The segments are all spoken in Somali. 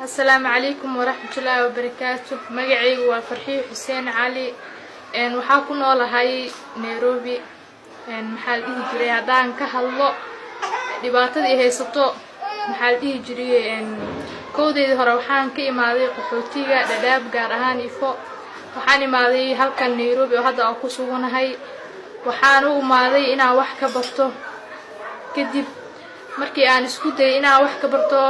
Asalaamu calaykum waraxmatullaahi wabarakaatu. Magacaygu waa Farxiyo Xuseen Cali. Waxaa ku noolahay Nairobi. Maxaa la dhihi jiray, haddaan ka hadlo dhibaatada i haysato, maxaa la dhihi jiray, kowdeydii hore waxaan ka imaaday qaxootiga Dhadhaab, gaar ahaan Ifo. Waxaan imaaday halkan Nairobi oo hadda aan ku suganahay. Waxaan u imaaday inaan wax ka barto. Kadib markii aan isku dayay inaan wax ka barto,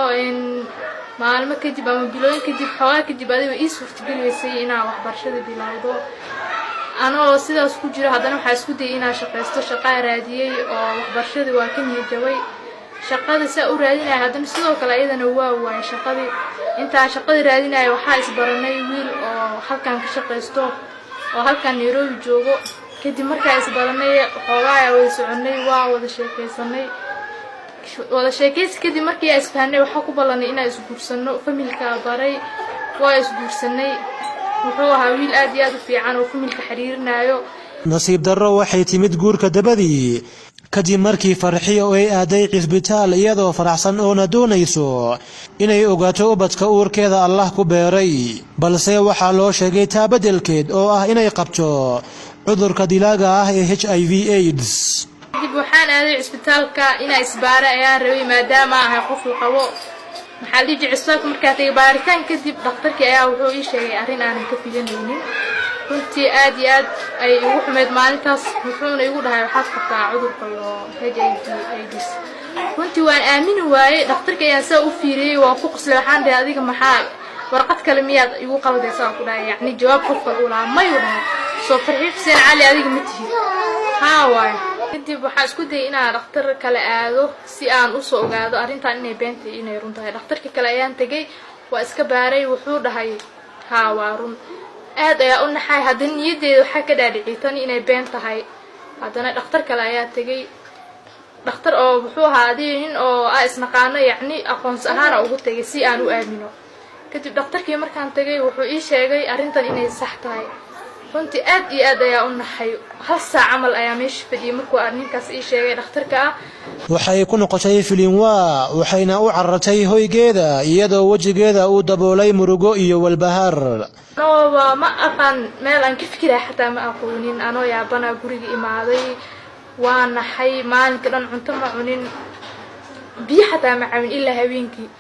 maalmo kadib ama bilooyin kadib, xoogaa kadib, adiga ii suurtageli weysay inaan waxbarashada bilowdo. Anoo sidaas ku jiro, haddana waxaa isku dayay inaan shaqaysto. Shaqaa raadiyey oo waxbarashadii waa ka niyajabay. Shaqada saa u raadinaya, haddana sidoo kale ayadana waa waayay shaqadii. Intaan shaqadii raadinaya, waxaa isbaranay wiil oo halkan ka shaqaysto oo halkan Nairobi joogo. Kadib markaa isbaranay, xoogaa wada soconay, waa wada sheekaysanay. Wada sheekaysi kadib, markii aan isfahanay, waxaa ku ballanay inaan isguursano. Familkaa baray, waa isguursanay. Wuxuu ahaa wiil aad iyo aad u fiican oo familka xiriirinayo. Nasiib darro waxay timid guurka dabadii, kadib markii Farxiyo ay aaday cisbitaal iyadoo faraxsan oona doonayso inay ogaato ubadka uurkeeda Allah ku beeray, balse waxaa loo sheegay taa beddelkeed oo ah inay qabto cudurka dilaaga ah ee HIV AIDS. Kadib waxaan aaday cisbitaalka. Inaa isbaara ayaan rabay, maadaama ahay qof la qabo. Maxaa la dhihi jiray, cisbitaalka markaa tagay, baaritaan kadib, dhakhtarkii ayaa wuxuu ii sheegay arrin aanan ka filanaynin. Runtii aad iyo aad ay igu xumeyd maalintaas. Wuxuuna igu dhahay, "Waxaad qabtaa cudurka loo HIV AIDS." Runtii waan aamini waayey. Dhakhtarka ayaan saa u fiiriyey, waan ku qoslay. Waxaan dhahay, "Adiga maxaa, warqad kale miyaad igu qaldaysaa?" Ku dhahay, yacni jawaab qof kale uu lahaa mayuu dhahay. "Soo Farxiyo Xuseen Cali adiga ma tihid?" "Haa waayo." Kadib waxaan isku dayay inaan dhakhtar kale aado si aan usoo ogaado arrintan inay beenta iyo inay run tahay. Dhakhtarka kale ayaan tegay, waa iska baaray. Wuxuu dhahay, "Haa, waa run." Aad ayaa u naxay. Haddana niyaddeeda waxaa ka dhaadhiciyay tani inay been tahay. Haddana dhakhtar kale ayaa tegay. Dhakhtar oo wuxuu ahaa adiga nin oo a isnaqaano, yacni aqoonsi ahaana ugu tegay si aan u aamino. Kadib dhakhtarkii markaan tegay, wuxuu ii sheegay arrintan inay sax tahay. Runtii aad iyo aad ayaa u naxay. Hal saac camal ayaa meesha fadhiyay markuu ninkaas ii sheegay dhakhtarka ah. Waxay ku noqotay filinwaa, waxayna u carartay hoygeeda iyadoo wejigeeda uu daboolay murugo iyo walbahaar. Anooba ma aqaan meel aan ka fikiraya, xataa ma aqoonin. Anoo yaabana guriga imaaday. Waa naxay. Maalinka dhan cunto ma cunin, biyo xataa ma cabin ilaa habeenkii.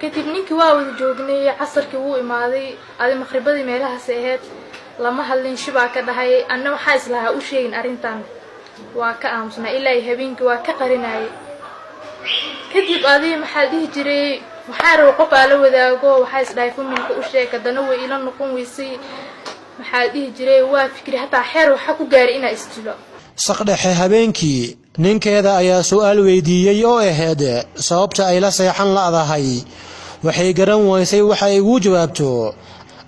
Kadib ninkii waa wada joognay. Casarkii wuu imaaday, adi maqribadii meelahaas ahayd. Lama hadlin, shibaa ka dhahay. Anna waxaa islahaa u sheegin arrintan. Waa ka aamusnaa ilaa iyo habeenkii, waa ka qarinayay. Kadib adi maxaa la dhihi jiray, waxaa raba qof aa la wadaago. Waxaa isdhahay, familka u sheeg. Haddana way ila noqon weysay. Maxaa la dhihi jiray, waa fikri, hataa xeer waxaa ku gaaray inaa isdilo. Saqdhexe habeenkii ninkeeda ayaa su'aal weydiiyey oo ahayd sababta ay la seexan la'dahay. Waxay garan waysay waxa ay ugu jawaabto.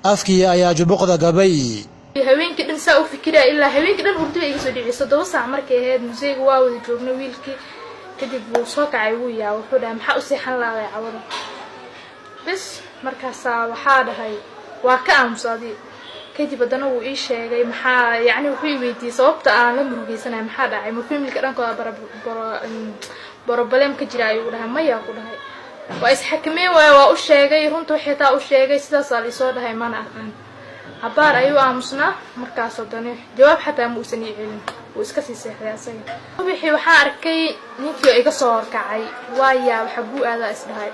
Afkii ayaa jubuqda gabay. Habeenkii dhan saa u fikiraya, ilaa habeenkii dhan hurdo iga soo dhiciyay. 7 saac markay ahayd, museyga waa wada joognay wiilkii. Kadib wuu soo kacay, wuu yaa, wuxuu dhahay, "Maxaa u seexan la'day cawada?" Bis markaasaa waxaa dhahay, waa ka aamusa adi. Kadib haddana wuu ii sheegay maxaa, yacni wuxuu i weydiiyey sababta aan la murugeysanahay. "Maxaa dhacay? Ma familka dhankooda problem ka jira?" ayuu dhahay. "Maya," ku dhahay. Waa isxakameyn waayo, waa u sheegay runta. Waxay taa u sheegay, sidaasaa laisoo dhahay, mana aqaan. Cabaar ayuu aamusnaa. Markaas haddana jawaab xataa ma uusan ii celin, wuu iska sii seexday asaga. Subaxii waxaan arkay ninkii oo iga soo horkacay. Waa yaab, xaguu aadaa isdhahay.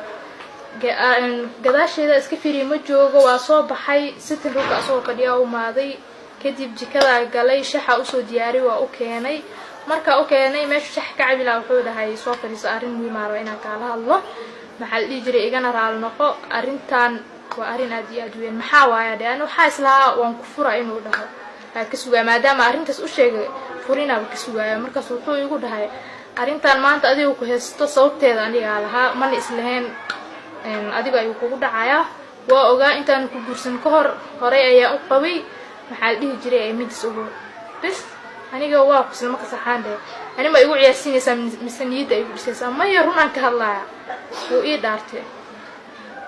Gadaasheeda iska fiiriya, ma joogo. Waa soo baxay, sitting roomka asagoo fadhiya u imaaday. Kadib jikadaa galay, shaxa usoo diyaariy, waa u keenay. Markaa u keenay, meeshu shax ka cabi lahaa, wuxuu dhahay, "Soo fadhiiso, arrin muhiimaa raba inaan kaala hadlo. Maxaa la dhihi jiray, igana raali noqo, arrintan waa arrin aad iyo aad weyn." "Maxaa waaya?" dhe. Ani waxaa islahaa waan ku fura inuu dhaho waa ka sugaaya, maadaama arrintaas u sheegay, furinaaba ka sugaaya. Markaas wuxuu igu dhahay, "Arrintan maanta adiga ku haysto sababteeda anigaa lahaa. Mana islahayn adiga ayuu kugu dhacayaa. Waa ogaa intaan ku guursan ka hor, horay ayaa u qabay. Maxaa la dhihi jiray, midis ogo." Bis aniga waa qusla. Marka saxaan dhe, "Ani ma igu ciyaarsiinaysaa mise niyadda ay igu dhisaysaa?" "Maya, runaan ka hadlaaya." Wuu ii dhaartay.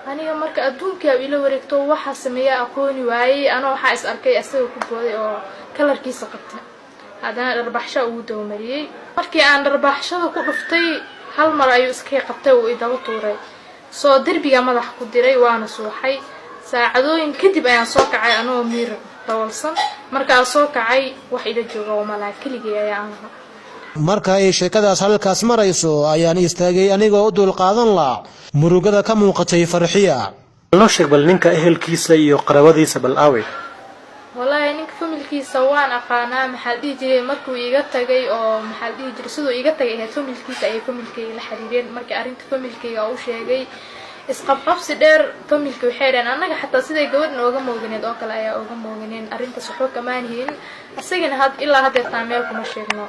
Aniga marka adduunkaa ila wareegto, waxaa sameeya aqooni waayey. Anoo waxaa is arkay asaga ku booday oo kalarkiisa qabta, haddana dharbaxsha ugu dabamariyey. Markii aan dharbaaxshada ku dhuftay, hal mar ayuu iskay qabtay, uu idaba tuuray. Soo derbiga madax ku diray, waana suuxay. Saacadooyin kadib ayaan soo kacay anoo miir dawalsan. Markaa soo kacay, wax ila jooga oo malaa, keligay ayaa aan ahaa. Marka ay sheekadaas halkaas marayso ayaan istaagay, anigoo u dulqaadan la murugada ka muuqatay Farxiya. Noo sheeg bal ninka ehelkiisa iyo qaraabadiisa bal aawey. Wallaahi, ninka familkiisa waan aqaanaa. Maxaa la dhihi jiray, markuu iga tagay oo, maxaa la dhihi jiray, siduu iga tagay ahayd, familkiisa ayay familkayga la xiriireen. Markii arrinta familkayga u sheegay, isqabqabsi dheer, familka waxay dhaheen, annaga xataa siday gabadhan ooga mooganeed oo kale ayaa ooga mooganeen arrintaas, waxba kamaan hiin, isagana had ilaa haddeertaa meel kuma sheegno.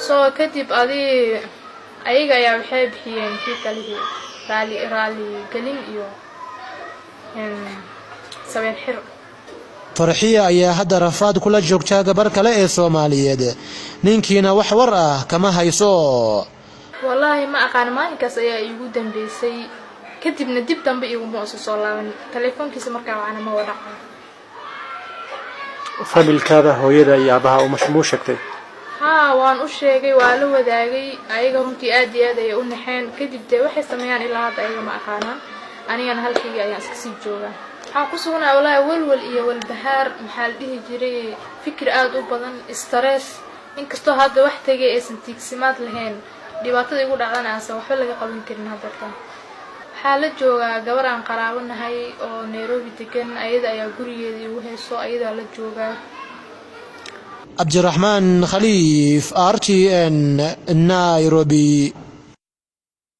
Soo kadib adi ayaga ayaa waxay bixiyeen kii kalihii raali gelin iyo sabeen xir. Farxiya ayaa hadda rafaad kula joogtaa gabar kale ee Soomaaliyeed, ninkiina wax war ah kama hayso. Wallaahi ma aqaan. Maalinkaas ayaa iigu dambeysay, kadibna dib dambe iguma usa soo laaban. Telefoonkiisa markaa wacana ma wadhaca. Familkaada, hooyada iyo aabaha, muu sheegtay? Haa, waan u sheegay, waa la wadaagay. Ayaga runtii aad iyo aad ayay u naxeen. Kadib dee waxay sameeyaan ilaa hadda ayaga ma aqaanaan, anigana halkayga ayaan iska sii joogaa. Waxaan ku sugnaa wallaahi walwal iyo walbahaar, maxaa la dhihi jiray, fikir aada u badan, stress. Inkastoo hadda wax tagay aysan tiigsimaad lahayn, dhibaatada igu dhacdana aansan waxba laga qaban karin. Haddeertan waxaa la joogaa gabar aan qaraabo nahay oo Nairobi degan. Ayada ayaa gurigeeda igu hayso, ayadaa la joogaa. Cabdiraxmaan Khaliif, RTN, Nairobi.